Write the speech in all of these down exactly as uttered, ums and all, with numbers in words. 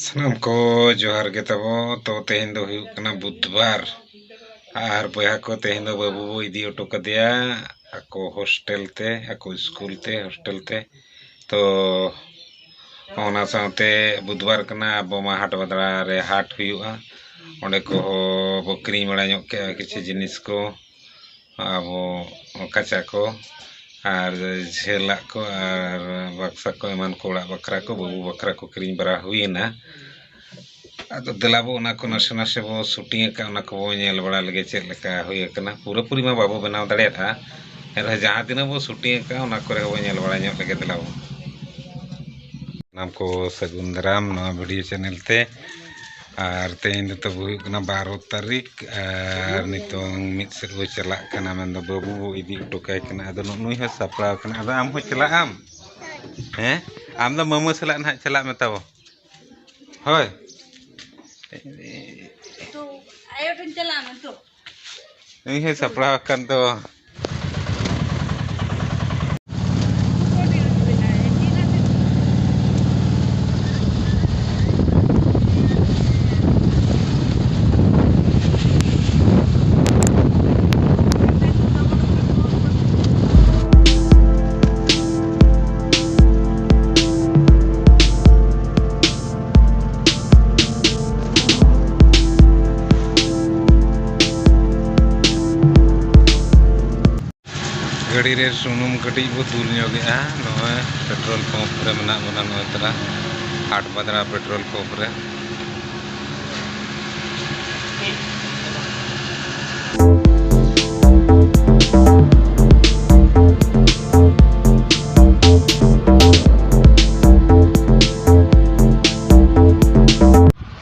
ᱥᱟᱱᱟᱢ ᱠᱚ ᱡᱚᱦᱟᱨ ᱜᱮ ᱛᱟᱵᱚ᱾ ᱛᱚ, ᱛᱮᱦᱮᱧ ᱫᱚ ᱦᱩᱭᱩᱜ ᱠᱟᱱᱟ ᱵᱩᱫᱷᱵᱟᱨ᱾ ᱟᱨ ᱵᱚᱭᱦᱟ ᱠᱚ, ᱛᱮᱦᱮᱧ ᱫᱚ ᱵᱟᱹᱵᱩ ᱵᱚ ᱤᱫᱤ ᱦᱚᱴᱚ ᱠᱟᱫᱮᱭᱟ ᱟᱠᱚ ᱦᱳᱥᱴᱮᱞ ᱛᱮ, ᱟᱠᱚ ᱥᱠᱩᱞ ᱛᱮ, ᱦᱳᱥᱴᱮᱞ ᱛᱮ᱾ ᱛᱚ, ᱚᱱᱟ ᱥᱟᱶᱛᱮ ᱵᱩᱫᱷᱵᱟᱨ ᱠᱟᱱᱟ, ᱟᱵᱚ ᱢᱟ ᱦᱟᱴ ᱵᱟᱫᱽᱲᱟ ᱨᱮ ᱦᱟᱴ ᱦᱩᱭᱩᱜᱼᱟ, ᱚᱸᱰᱮ ᱠᱚᱦᱚᱸ ᱵᱚ ᱠᱤᱨᱤᱧ ᱵᱟᱲᱟ ᱧᱚᱜ ᱠᱮᱜᱼᱟ ᱠᱤᱪᱷᱩ ᱡᱤᱱᱤᱥ ᱠᱚ, ᱟᱵᱚ ᱠᱟᱪᱟ ᱠᱚ ᱟᱨ ᱡᱷᱟᱹᱞᱟᱜ ᱠᱚ ᱟᱨ ᱵᱟᱠᱥᱟ ᱠᱚ ᱮᱢᱟᱱ ᱠᱚ ᱚᱲᱟᱜ ᱵᱟᱠᱷᱨᱟ ᱠᱚ, ᱵᱟᱹᱵᱩ ᱵᱟᱠᱷᱨᱟ ᱠᱚ ᱠᱤᱨᱤᱧ ᱵᱟᱲᱟ ᱦᱩᱭᱮᱱᱟ᱾ ᱟᱫᱚ ᱫᱮᱞᱟ ᱵᱚ ᱚᱱᱟ ᱠᱚ ᱱᱟᱥᱮ ᱱᱟᱥᱮ ᱵᱚ ᱥᱩᱴᱤᱝ ᱟᱠᱟᱫ, ᱚᱱᱟ ᱠᱚᱵᱚ ᱧᱮᱞ ᱵᱟᱲᱟ ᱞᱮᱜᱮ ᱪᱮᱫ ᱞᱮᱠᱟ ᱦᱩᱭ ᱟᱠᱟᱱᱟ᱾ ᱯᱩᱨᱟᱹᱯᱩᱨᱤ ᱢᱟ ᱵᱟᱵᱚ ᱵᱮᱱᱟᱣ ᱫᱟᱲᱮᱭᱟᱫᱼᱟ, ᱮᱱᱨᱮᱦᱚᱸ ᱡᱟᱦᱟᱸ ᱛᱤᱱᱟᱹᱜ ᱵᱚ ᱥᱩᱴᱤᱝ ᱟᱠᱟᱫᱼᱟ ᱚᱱᱟ ᱠᱚᱨᱮ ᱦᱚᱸᱵᱚ ᱧᱮᱞ ᱵᱟᱲᱟ ᱧᱚᱜ ᱞᱮᱜᱮ ᱫᱮᱞᱟ ᱵᱚ᱾ ᱥᱟᱱᱟᱢ ᱠᱚ ᱥᱟᱹᱜᱩᱱ ᱫᱟᱨᱟᱢ ᱱᱚᱣᱟ ᱵᱷᱤᱰᱤᱭᱳ ᱪᱮᱱᱮᱞ ᱛᱮ᱾ ᱟᱨ ᱛᱮᱦᱮᱧ ᱫᱚ ᱛᱟᱵᱚ ᱦᱩᱭᱩᱜ ᱠᱟᱱᱟ ᱵᱟᱨᱚ ᱛᱟᱹᱨᱤᱠᱷ, ᱟᱨ ᱱᱤᱛᱚᱝ ᱢᱤᱫ ᱥᱮᱫ ᱵᱚ ᱪᱟᱞᱟᱜ ᱠᱟᱱᱟ, ᱢᱮᱱᱫᱚ ᱵᱟᱹᱵᱩ ᱵᱚ ᱤᱫᱤ ᱦᱚᱴᱚ ᱠᱟᱭ ᱠᱟᱱᱟ᱾ ᱟᱫᱚ ᱱᱩᱜ ᱱᱩᱭ ᱦᱚᱸ ᱥᱟᱯᱲᱟᱣ ᱠᱟᱱᱟ᱾ ᱟᱫᱚ ᱟᱢ ᱦᱚᱸ ᱪᱟᱞᱟᱜ ᱟᱢ? ᱦᱮᱸ, ᱟᱢ ᱫᱚ ᱢᱟᱢᱟᱹ ᱥᱟᱞᱟᱜ ᱱᱟᱦᱟᱜ ᱪᱟᱞᱟᱜ ᱢᱮ ᱛᱟᱵᱚ᱾ ᱦᱳᱭ᱾ ᱛᱚ, ᱟᱭᱳ ᱴᱷᱮᱱ ᱪᱟᱞᱟᱜ ᱢᱮ ᱛᱚ᱾ ᱱᱩᱭ ᱦᱚᱸᱭ ᱥᱟᱯᱲᱟᱣ ᱟᱠᱟᱱ ᱫᱚ᱾ ᱜᱟᱹᱰᱤ ᱨᱮ ᱥᱩᱱᱩᱢ ᱠᱟᱹᱴᱤᱡ ᱵᱚ ᱫᱩᱞ ᱧᱚᱜᱮᱜᱼᱟ᱾ ᱱᱚᱜᱼᱚᱭ ᱯᱮᱴᱨᱳᱞ ᱯᱟᱢᱯ ᱨᱮ ᱢᱮᱱᱟᱜ ᱵᱚᱱᱟ, ᱱᱚᱜᱼᱚᱭ ᱛᱚᱨᱟ ᱦᱟᱴ ᱵᱟᱫᱽᱲᱟ ᱯᱮᱴᱨᱳᱞ ᱯᱟᱢᱯ ᱨᱮ᱾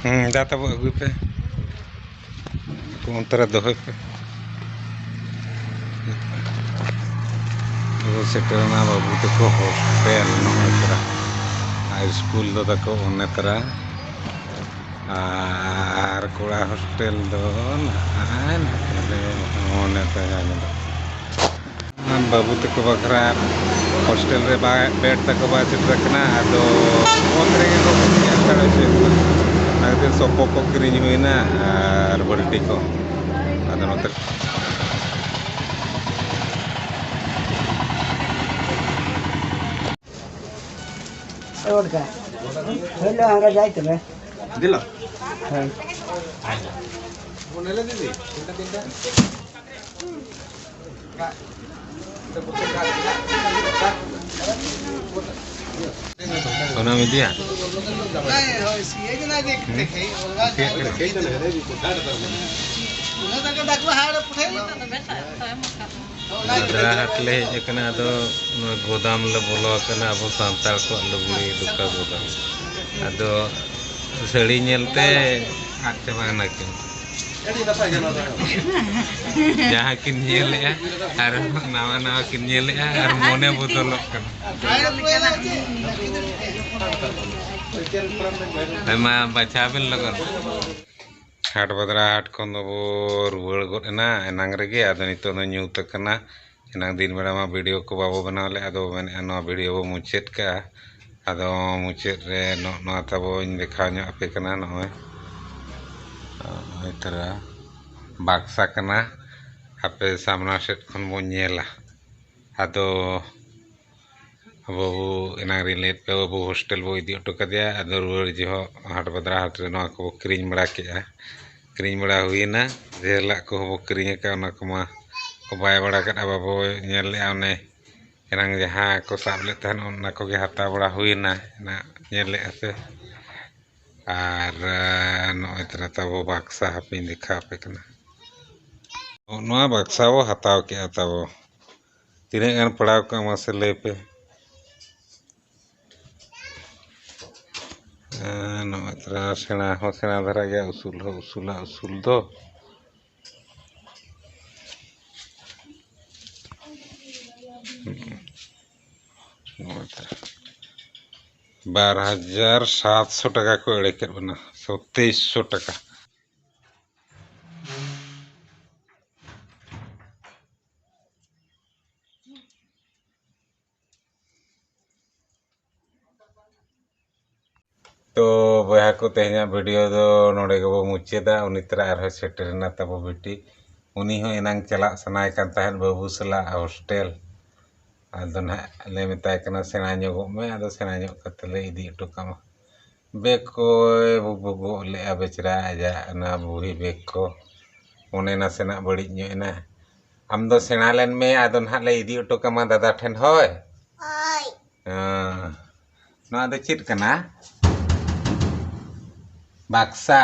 ᱦᱮᱸ, ᱫᱟ ᱛᱟᱵᱚ ᱟᱹᱜᱩᱭ ᱯᱮ᱾ ᱚᱱᱛᱮ ᱨᱮ ᱫᱚᱦᱚᱭ ᱯᱮ᱾ ᱟᱵᱚ ᱥᱮᱴᱮᱨᱮᱱᱟ ᱵᱟᱹᱵᱩ ᱛᱟᱠᱚ ᱦᱳᱥᱴᱮᱞ, ᱱᱚᱜᱼᱚᱭ ᱛᱚᱨᱟ᱾ ᱦᱟᱭ ᱥᱠᱩᱞ ᱫᱚ ᱛᱟᱠᱚ ᱚᱱᱮ ᱛᱚᱨᱟ, ᱟᱨ ᱠᱚᱲᱟ ᱦᱳᱥᱴᱮᱞ ᱫᱚ ᱱᱟᱦᱟᱜ ᱱᱚᱛᱮ ᱨᱮ, ᱚᱱᱮ ᱛᱚᱨᱟ ᱧᱮᱞᱚᱜ᱾ ᱱᱚᱣᱟ ᱵᱟᱹᱵᱩ ᱛᱟᱠᱚ ᱵᱟᱠᱷᱨᱟ ᱦᱳᱥᱴᱮᱞ ᱨᱮ ᱵᱟ-, ᱵᱮᱰ ᱛᱟᱠᱚ ᱵᱟᱭ ᱥᱮᱴᱮᱨ ᱟᱠᱟᱱᱟ, ᱟᱫᱚ ᱚᱛ ᱨᱮᱜᱮ ᱠᱚ ᱜᱤᱛᱤᱡ ᱦᱟᱛᱟᱲ ᱦᱚᱪᱚᱭᱮᱫ ᱠᱚᱣᱟ᱾ ᱚᱱᱟ ᱠᱷᱟᱹᱛᱤᱨ ᱥᱚᱯᱚ ᱠᱚ ᱠᱤᱨᱤᱧ ᱦᱩᱭᱱᱟ ᱟᱨ ᱵᱟᱹᱞᱴᱤ ᱠᱚ᱾ ᱟᱫᱚ ᱱᱚᱛᱮ ᱦᱳᱭ, ᱞᱚ, ᱟᱨᱚ ᱡᱟᱭ ᱛᱚᱵᱮ᱾ ᱫᱤᱞᱚ᱾ ᱦᱳᱭ᱾ ᱚᱱᱟᱢ ᱤᱫᱤᱭᱟ? ᱵᱷᱟᱫᱽᱨᱟ ᱦᱟᱴ ᱞᱮ ᱦᱮᱡ ᱟᱠᱟᱱᱟ, ᱟᱫᱚ ᱱᱚᱣᱟ ᱜᱳᱫᱟᱢ ᱞᱮ ᱵᱚᱞᱚ ᱟᱠᱟᱱᱟ, ᱟᱵᱚ ᱥᱟᱱᱛᱟᱲ ᱠᱚᱣᱟᱜ ᱞᱩᱜᱽᱲᱤ ᱫᱚᱠᱟᱱ ᱜᱳᱫᱟᱢ᱾ ᱟᱫᱚ ᱥᱟᱹᱲᱤ ᱧᱮᱞᱛᱮ ᱟᱫ ᱪᱟᱵᱟᱭᱮᱱᱟ ᱠᱤᱱ᱾ ᱡᱟᱦᱟᱸ ᱠᱤᱱ ᱧᱮᱞᱮᱜᱼᱟ ᱟᱨ ᱱᱟᱣᱟ ᱱᱟᱣᱟ ᱠᱤᱱ ᱧᱮᱞᱮᱜᱼᱟ ᱟᱨ ᱢᱚᱱᱮ ᱵᱚᱫᱚᱞᱚᱜ ᱠᱟᱱᱟ᱾ ᱟᱭᱢᱟ ᱵᱟᱪᱷᱟᱣ ᱵᱤᱱ ᱞᱚᱜᱚᱱ᱾ ᱦᱟᱴ ᱵᱟᱫᱽᱨᱟ ᱦᱟᱴ ᱠᱷᱚᱱ ᱫᱚᱵᱚ ᱨᱩᱣᱟᱹᱲ ᱜᱚᱫ ᱮᱱᱟ ᱮᱱᱟᱝ ᱨᱮᱜᱮ, ᱟᱫᱚ ᱱᱤᱛᱚᱜ ᱫᱚ ᱧᱩᱛ ᱟᱠᱟᱱᱟ᱾ ᱮᱱᱟᱝ ᱫᱤᱱ ᱵᱮᱲᱟ ᱢᱟ ᱵᱷᱤᱰᱤᱭᱳ ᱠᱚ ᱵᱟᱵᱚ ᱵᱮᱱᱟᱣ ᱞᱮᱫ, ᱟᱫᱚ ᱢᱮᱱᱮᱫᱼᱟ ᱱᱚᱣᱟ ᱵᱷᱤᱰᱤᱭᱳ ᱵᱚ ᱢᱩᱪᱟᱹᱫ ᱠᱟᱜᱼᱟ᱾ ᱟᱫᱚ ᱢᱩᱪᱟᱹᱫ ᱨᱮ ᱱᱚᱜᱼᱚ ᱱᱚᱣᱟ ᱛᱟᱵᱚᱧ ᱫᱮᱠᱷᱟᱣ ᱧᱚᱜ ᱟᱯᱮ ᱠᱟᱱᱟ᱾ ᱱᱚᱜᱼᱚᱭ, ᱱᱚᱜᱼᱚᱭ ᱛᱚᱨᱟ ᱵᱟᱠᱥᱟ ᱠᱟᱱᱟ, ᱟᱯᱮ ᱥᱟᱢᱱᱟ ᱥᱮᱫ ᱠᱷᱚᱱ ᱵᱚᱱ ᱧᱮᱞᱟ᱾ ᱟᱫᱚ ᱟᱵᱚ ᱵᱚ, ᱮᱱᱟᱝ ᱨᱤᱧ ᱞᱟᱹᱭᱟᱫ ᱯᱮᱭᱟ, ᱵᱟᱹᱵᱩ ᱦᱳᱥᱴᱮᱞ ᱵᱚ ᱤᱫᱤ ᱦᱚᱴᱚ ᱠᱟᱫᱮᱭᱟ᱾ ᱟᱫᱚ ᱨᱩᱣᱟᱹᱲ ᱡᱚᱦᱚᱜ ᱦᱟᱴ ᱵᱟᱫᱽᱨᱟ ᱦᱟᱴ ᱨᱮ ᱱᱚᱣᱟ ᱠᱚᱵᱚ ᱠᱤᱨᱤᱧ ᱵᱟᱲᱟ ᱠᱮᱜᱼᱟ᱾ ᱠᱤᱨᱤᱧ ᱵᱟᱲᱟ ᱦᱩᱭᱮᱱᱟ, ᱡᱮᱦᱮᱞᱟᱜ ᱠᱚᱦᱚᱸ ᱵᱚ ᱠᱤᱨᱤᱧ ᱟᱠᱟᱫ, ᱚᱱᱟ ᱠᱚᱢᱟ ᱠᱚ ᱵᱟᱭ ᱵᱟᱲᱟ ᱠᱟᱫᱼᱟ᱾ ᱵᱟᱵᱚ ᱧᱮᱞ ᱞᱮᱜᱼᱟ, ᱚᱱᱮ ᱮᱱᱟᱝ ᱡᱟᱦᱟᱸ ᱠᱚ ᱥᱟᱵ ᱞᱮᱫ ᱛᱟᱦᱮᱱ, ᱚᱱᱟ ᱠᱚᱜᱮ ᱦᱟᱛᱟᱣ ᱵᱟᱲᱟ ᱦᱩᱭᱮᱱᱟ, ᱚᱱᱟ ᱧᱮᱞ ᱞᱮᱜᱼᱟ ᱯᱮ᱾ ᱟᱨ, ᱮ, ᱱᱚᱜᱼᱚᱭ ᱛᱚᱨᱟ ᱛᱟᱵᱚ ᱵᱟᱠᱥᱟ, ᱦᱟᱯᱮᱧ ᱫᱮᱠᱷᱟᱣ ᱟᱯᱮ ᱠᱟᱱᱟ᱾ ᱱᱚᱣᱟ ᱵᱟᱠᱥᱟ ᱵᱚ ᱦᱟᱛᱟᱣ ᱠᱮᱜᱼᱟ ᱛᱟᱵᱚ᱾ ᱛᱤᱱᱟᱹᱜ ᱜᱟᱱ ᱯᱟᱲᱟᱣ ᱠᱚᱜᱼᱟ, ᱢᱟᱥᱮ ᱞᱟᱹᱭ ᱯᱮ᱾ ᱮ, ᱱᱚᱜᱼᱚᱭ ᱛᱚᱨᱟ ᱥᱮᱬᱟ ᱦᱚᱸ ᱥᱮᱬᱟ ᱫᱷᱟᱨᱟ ᱜᱮᱭᱟ, ᱩᱥᱩᱞ ᱦᱚᱸ ᱩᱥᱩᱞᱟ ᱩᱥᱩᱞ ᱫᱚ᱾ ᱱᱚᱜᱼᱚᱭ ᱛᱚᱨᱟ᱾ ᱵᱟᱨ ᱦᱟᱡᱟᱨ ᱥᱟᱛᱥᱚ ᱴᱟᱠᱟ ᱠᱚ ᱮᱲᱮ ᱠᱮᱫ ᱵᱚᱱᱟ, ᱥᱚ ᱛᱮᱭᱤᱥ ᱥᱚ ᱴᱟᱠᱟ᱾ ᱛᱚ ᱵᱚᱭᱦᱟ ᱠᱚ, ᱛᱮᱦᱮᱧᱟᱜ ᱵᱷᱤᱰᱤᱭᱳ ᱫᱚ ᱱᱚᱰᱮ ᱜᱮᱵᱚ ᱢᱩᱪᱟᱹᱫᱟ᱾ ᱩᱱᱤ ᱛᱟᱨᱟ ᱟᱨᱦᱚᱸ ᱥᱮᱴᱮᱨᱮᱱᱟ ᱛᱟᱵᱚ ᱵᱤᱴᱤ᱾ ᱩᱱᱤ ᱦᱚᱸ ᱮᱱᱟᱝ ᱪᱟᱞᱟᱜ ᱥᱟᱱᱟᱭᱮ ᱠᱟᱱ ᱛᱟᱦᱮᱸᱫ ᱵᱟᱹᱵᱩ ᱥᱟᱞᱟᱜ ᱦᱳᱥᱴᱮᱞ᱾ ᱟᱫᱚ ᱱᱟᱦᱟᱜ ᱞᱮ ᱢᱮᱛᱟᱭ ᱠᱟᱱᱟ, "ᱥᱮᱬᱟ ᱧᱚᱜᱚᱜ ᱢᱮ, ᱟᱫᱚ ᱥᱮᱬᱟ ᱧᱚᱜ ᱠᱟᱛᱮ ᱞᱮ ᱤᱫᱤ ᱦᱚᱴᱚ ᱠᱟᱢᱟ᱾" ᱵᱮᱜᱽ ᱠᱚᱭ ᱵᱩᱜᱚᱜ ᱞᱮᱜᱼᱟ ᱵᱮᱪᱟᱨᱟ, ᱟᱡᱟᱜ ᱚᱱᱟ ᱵᱩᱦᱤ ᱵᱮᱜᱽ ᱠᱚ᱾ ᱢᱚᱱᱮ ᱱᱟᱥᱮᱱᱟᱜ ᱵᱟᱹᱲᱤᱡ ᱧᱚᱜ ᱮᱱᱟ᱾ ᱟᱢ ᱫᱚ ᱥᱮᱬᱟ ᱞᱮᱱ ᱢᱮ, ᱟᱫᱚ ᱱᱟᱦᱟᱜ ᱞᱮ ᱤᱫᱤ ᱦᱚᱴᱚ ᱠᱟᱢᱟ ᱫᱟᱫᱟ ᱴᱷᱮᱱ, ᱦᱳᱭ? ᱦᱳᱭ᱾ ᱦᱮᱸ᱾ ᱱᱚᱣᱟ ᱫᱚ ᱪᱮᱫ ᱠᱟᱱᱟ? ᱵᱟᱠᱥᱟ᱾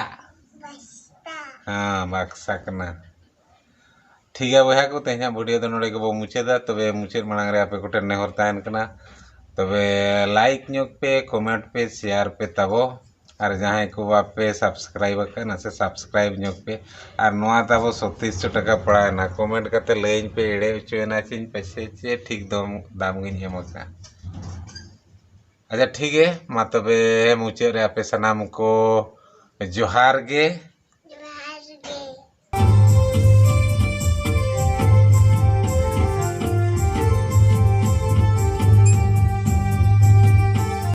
ᱵᱟᱠᱥᱟ᱾ ᱦᱮᱸ, ᱵᱟᱠᱥᱟ ᱠᱟᱱᱟ᱾ ᱴᱷᱤᱠ ᱜᱮᱭᱟ ᱵᱚᱭᱦᱟ ᱠᱚ, ᱛᱮᱦᱮᱧᱟᱜ ᱵᱷᱤᱰᱤᱭᱳ ᱫᱚ ᱱᱚᱰᱮ ᱜᱮᱵᱚ ᱢᱩᱪᱟᱹᱫᱟ᱾ ᱛᱚᱵᱮ ᱢᱩᱪᱟᱹᱫ ᱢᱟᱲᱟᱝ ᱨᱮ ᱟᱯᱮ ᱠᱚᱴᱷᱮᱱ ᱱᱮᱦᱚᱨ ᱛᱟᱦᱮᱱ ᱠᱟᱱᱟ, ᱛᱚᱵᱮ ᱞᱟᱭᱤᱠ ᱧᱚᱜ ᱯᱮ, ᱠᱚᱢᱮᱱᱴ ᱯᱮ, ᱥᱮᱭᱟᱨ ᱯᱮ ᱛᱟᱵᱚ᱾ ᱟᱨ ᱡᱟᱦᱟᱸᱭ ᱠᱚ ᱵᱟᱯᱮ ᱥᱟᱵᱥᱠᱨᱟᱭᱤᱵ ᱟᱠᱟᱱᱟ, ᱥᱮ ᱥᱟᱵᱥᱠᱨᱟᱭᱤᱵ ᱧᱚᱜ ᱯᱮ᱾ ᱟᱨ ᱱᱚᱣᱟ ᱛᱟᱵᱚ ᱥᱚᱛᱛᱤᱥ ᱥᱚ ᱴᱟᱠᱟ ᱯᱟᱲᱟᱣᱮᱱᱟ, ᱠᱚᱢᱮᱱᱴ ᱠᱟᱛᱮ ᱞᱟᱹᱭᱟᱹᱧ ᱯᱮ, ᱮᱲᱮ ᱦᱚᱪᱚᱭᱮᱱᱟ ᱪᱮᱧ ᱯᱟᱪᱮ, ᱪᱮ ᱴᱷᱤᱠ ᱫᱟᱢ, ᱫᱟᱢ ᱜᱤᱧ ᱮᱢ ᱟᱠᱟᱫᱼᱟ᱾ ᱟᱪᱪᱷᱟ, ᱴᱷᱤᱠ ᱜᱮ, ᱢᱟ ᱛᱚᱵᱮ ᱢᱩᱪᱟᱹᱫ ᱨᱮ ᱟᱯᱮ ᱥᱟᱱᱟᱢ ᱠᱚ ᱡᱚᱦᱟᱨ ᱜᱮ᱾